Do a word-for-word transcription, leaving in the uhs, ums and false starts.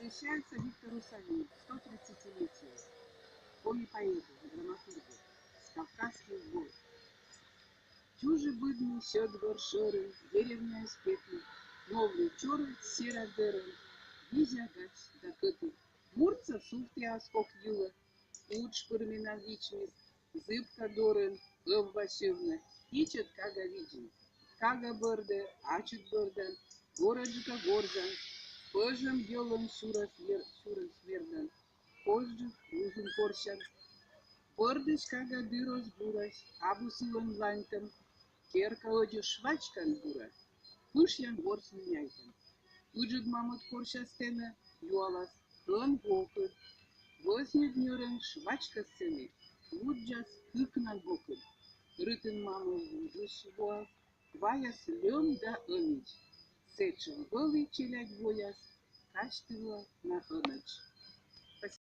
Посвящается Виктору Савину, сто тридцатилетию. Коми поэту, драматургу. Кавказский вой. Чужи быдми сьӧд вӧр шӧрын, деревняысь петны, новлы чорыд сера дӧрӧм, визя гач да кӧтыд. Муртса сувтіас кок йылӧ, удж пыр менам вичмис, зыбка дорын ӧвва сьывны, ичӧт кага видзин. Кага бӧрдӧ, ачыд бӧрдан, горӧджыка горзан, пӧжӧм йӧлӧн сюрӧс мер-, сюрӧс мердан, козджык рузын корсян. Бӧрдысь кага дыр оз бурась, абу сылӧн ланьтӧм, керка ӧдзӧс швачкан бура, пышйан ворсны няйтӧм. Ыджыд мамыд корсяс тэнӧ, юалас: ӧн-вокыд? Вӧзньыд ньӧрӧн швачкӧс сэні, вуддзас кыкнан бокыд. Рытын мамӧ вуджысь воас, ваяс льӧм да ӧнӧдз. Сэтшӧм вӧлі челядь вояс казьтывла на ӧнӧдз.